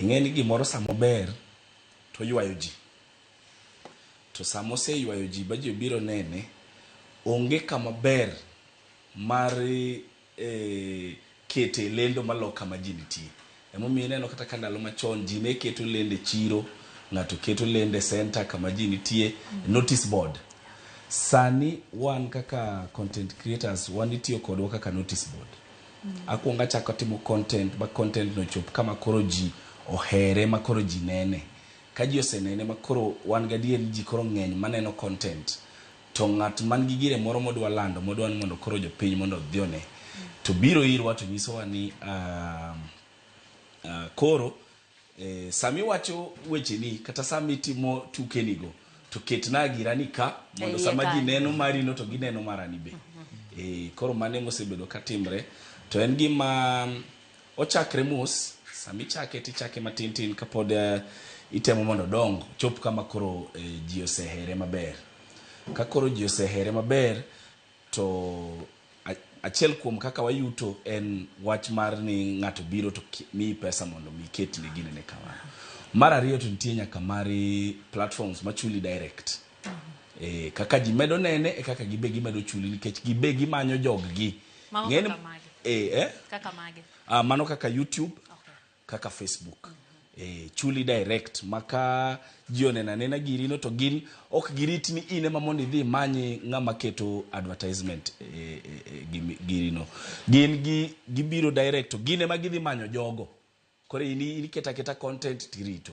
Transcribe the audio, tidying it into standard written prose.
Ing'e ni gimoro sama ober to oywayo ji. To sama oseywayo ji ba ji obiro nene, onge kama ber mar e, kete lendo malo kama ji nitie. Emomiyo ineno kata ka ndalo machon ji ne keto lendo e chiro, ng'ato keto lendo e center kama ji nitie, notice board. Sani wan kaka content creators wan itiyo kodwa kaka notice board. Akwongo achako timo content ba content no chop kama koro ji ohere ma koro ji nene. Ka ji osenene ma koro wan gadier ni ji koro ng'eny maneno content to ng'at man gi gire moro modwa lando modwa ni mondo koro jopiny mondo odhi one to biro irwa to nyisowa ni koro sami iwacho wecheni kata sama itimo tukenigo to ketna girani ka mondo E iye sama ji kanyo. neno marino to gineno marani be. Koro mano emosebedo katimre to en gima ochakre mos sama ichake tichake matin tin kapod itemo mondo odong chop kama koro ji osehere maber. Ka koro ji osehere maber to achiel kuom kaka wayuto en wach mar ni ng'ato biro to miyi pesa mondo mi iketne ginene kamano. Mar ariyo to nitie nyaka mar platforms machuli direct. Kaka ji medo nene e kaka gibe gimedo chuli nikech gibe gimanyo jog gi. Mago Ng'eni kaka mage? Kaka mage? Mano kaka YouTube, Okay. kaka Facebook. Chuli direct maka ji oneno anena girino to gin ok girit ni in ema mondo idhi imany ng'ama keto advertisement girino. Gin gi gibiro direct to gin ema gidhi manyo jogo. Koro in iketa aketa content tirito.